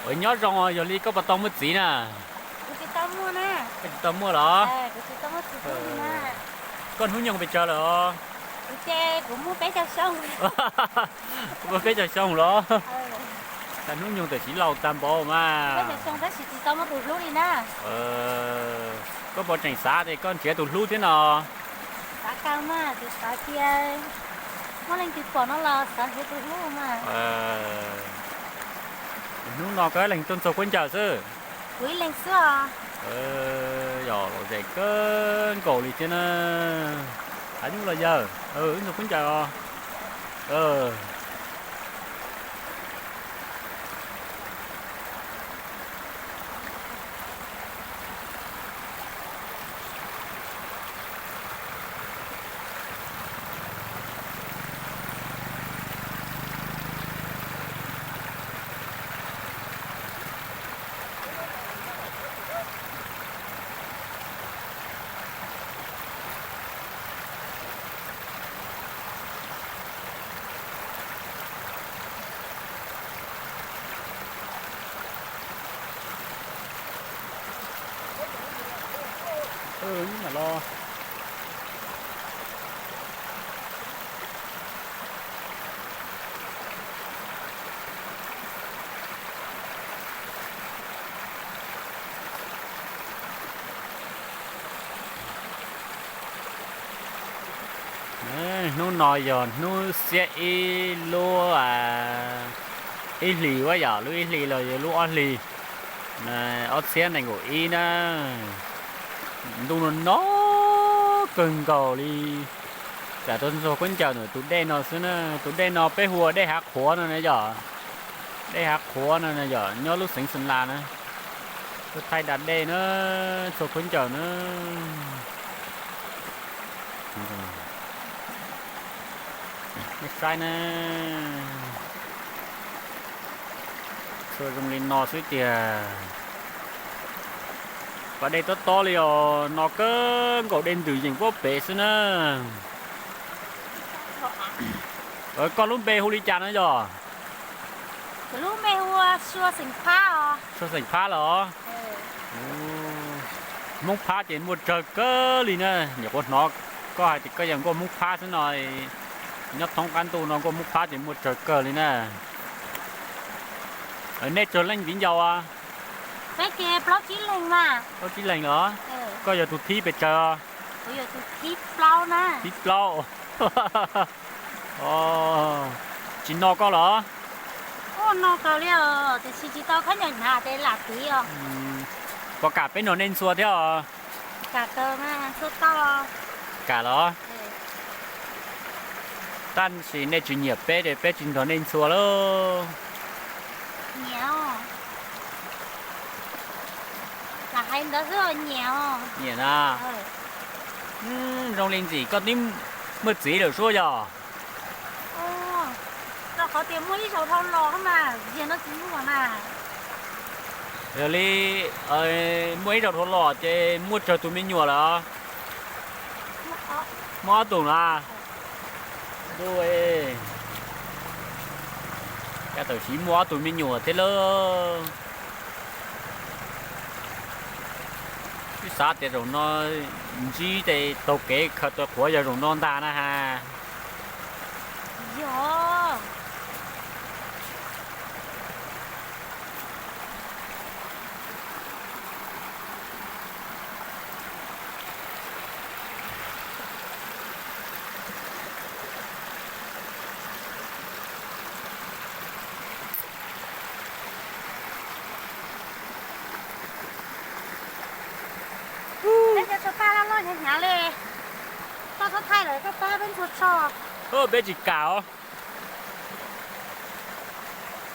Ua nyob zoo, yog li koj puas tau muaj txiv na? Koj tsis tau muaj los? Koj hnub nyoog pes tsawg lawm os? Muaj peb caug xyoo los? Hnub nyoog tam sim laus tag npaum mas. Koj puas tseem xav tias koj nrhiav tus hlub thiab no? Hnub no koj ib leeg tuaj ntxuag khaub ncaws xwb? Yog lom zem kawg nkaus li thiab na. Hav nyuj los yawg, ib ntxuag khaub ncaws os. Hnub no yog hnub xiab ib lub ib hlis, ua yog lub ib hlis los yog lub ob hlis, ob txhiab nees nkaum ib na. Ntuj no no kawg nkaus li. Tsam tuaj ntxuag khaub ncaws ntawm tus dej no xwb na. Tus dej no peb hu ua dej Hav Qhuav no na yom. Dej Hav Qhuav no yog nyob lub xeev Xeem Las na. Tuaj thaij da dej na, ntxuag khaub ncaws na. Nej saib na, txhua zoo li no xwb tiag. Pas dej tob tob li os, no kawg nkaus dej ntws yees puag pem xwb na. Koj lub npe hu li cas no yog? Suav xeem Phab los? Hmoob Phab ces muaj tsawg kawg li na. Nyuam qhuav hnov koj hais tias koj yog nkauj Hmoob Phab xwb no, nyob thoob qab ntuj no nkauj Hmoob Phab ces muaj tsawg kawg li na. Nej tsawg leej viv ncaus? Plaub tsib leeg los? Koj yog tus thib pes tsawg? Thib plaub. Tsis no koj los? Puas kam peb nrog nej ntxhua thiab os? Kam los? Tab sis nej tsis nyiam peb ces peb tsis nrog nej ntxhua lauj. Nyiam na. Zoo li ntxim koj twb muaj txiv lawm sub yog? Yog li muaj ib zaug dhau los ces muaj tsawg tus me nyuam lawm? Muaj ob tug na. Ntuj, cas tawm tsiv muaj ob tug me nyuam thiab lauj. Twb xav tias zaum no ntsib ces taug kev khaws taw qhuav yog zaum no ntag na has. Peb cov tsho paj loj loj hnyav hnyav li, koj txhob thaij lawm, koj pab peb ntxhua tsho. Peb tsis kam os.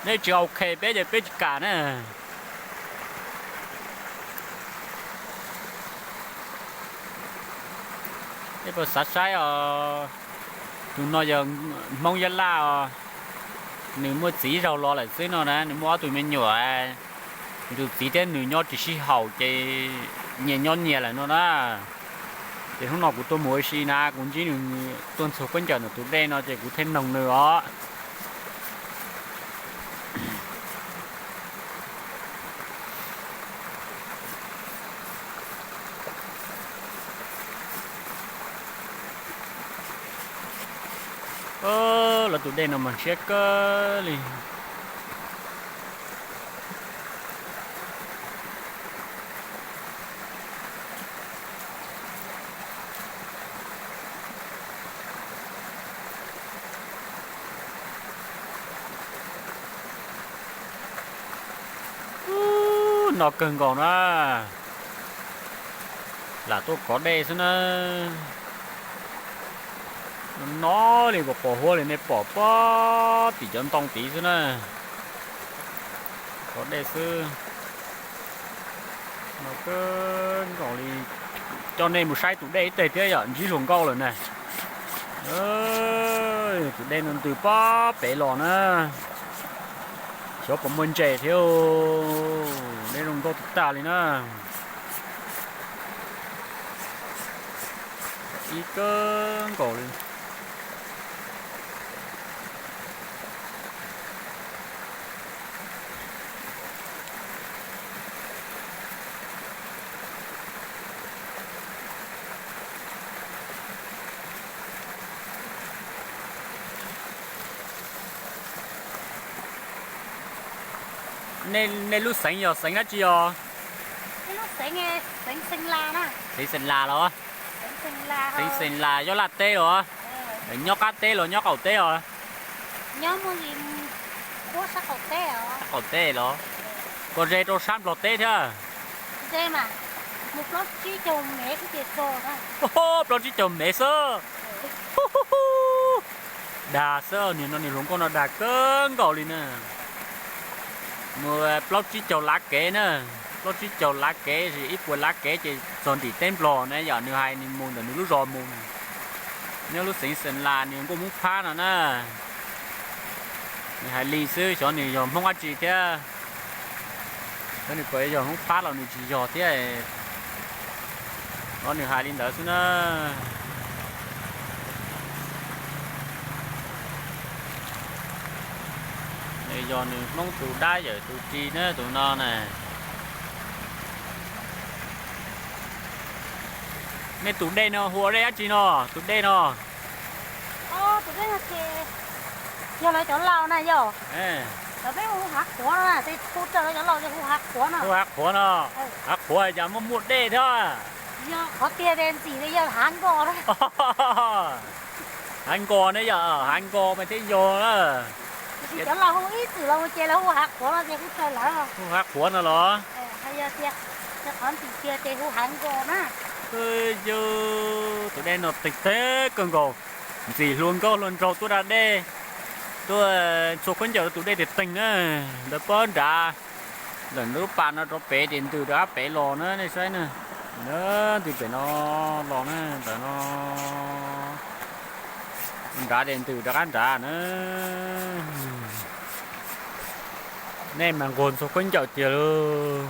Nej tsis ok peb ces peb tsis kam na. Peb puas xav saib os. Tus no yog Hmoob Yab Laj os. Nws muaj txiv zaug los lawm xwb no na, nws muaj ob tug me nyuam. Nws tus txiv thiab nws nyob tsis sib haum ces nyias nyob nyias lawm no na. Ces hnub no kuv tuaj mus ua si na, kuv ntsib nws tuaj ntxhua khaub ncaws ntawm tus dej no ces kuv thiaj noog nws os. Lawv tus dej no mas ntshiab kawg li. Ub, no kawg nkaus na. Lam tuaj kov dej xwb na. No li kom pom huab li nej pom pob tim cov ntoo tid xwb na. Kov dej xwb. No kawg nkaus li. Coj nej mus saib tus dej ib teg thiab yom, ntsib hluas nkauj lawm na. Tus dej no ntws pob pem los na. Xyov puas muaj ntses thiab. Dej zoo nkauj tag tag li na. Ib kawg nkaus li. Nej lub xeev yog xeev dab tsi os? Xeev Xeeb Las los? Xeev Xeeb Las yog Laj teb los? Nyob qab teb los nyob qaum teb os? Qaum teb los? Puas ze rau sab Nplog teb thiab? Plaub tsib caug mev xwb. Dag xwb, niag no niag hluas nkauj no dag kawg nkaus li na. Mus plaub tsib caug lav kev na, plaub tsib caug lav kev, ib puas lav kev ces txog ntim teb Nplog na yom. Nws hais nws mus ntawm nws lub zos mus, nyob lub xeev Xeeb Las, nws nkauj Hmoob Phab no na. Nws hais li xwb, xyov nws yog Hmoob dab tsi thiab. Xyov nws puas yog Hmoob Phab los nws tsis yog thiab. Los nws hais li ntawd xwb na. Nws yog nws Hmoob tus dab yawm tus ris na tus no na. Nej tus dej no hu ua dej dab tsi no? Tus dej no, yog lawv cov laus na yog, cov peb hu Hav Qhuav no, hu raws lawv cov laus hu Hav Qhuav no. Hu Hav Qhuav no. Hav Qhuav cas muaj muaj dej thiab? Yog qhov tiag tes ntxim li yog Hav Nkos. Hav Nkos ne yog Hav Nkos mas thiaj yog na. Tiam sis cov laus hu ib txwm los ces lawv hu Hav Qhuav no ces hu raws lawv. Hu Hav Qhuav no los? Yog tias qhov ntxim tiag ces hu Hav Nkos na. Yog tus dej no teeg teb kawg nkaus, ntxim hluas nkauj hluas nraug tuaj da dej, tuaj txhua khaub ncaws rau tus dej tiag teeg na. Ntawd pob nrad, ntawm lub pas no rau pem ces ntws rov qab pem los na nej saib na. Ntws pem no los na, ntawm no nrad ces ntws rov qab nrad na. Nej mas nquag ntxhua khaub ncaws tiag lauj.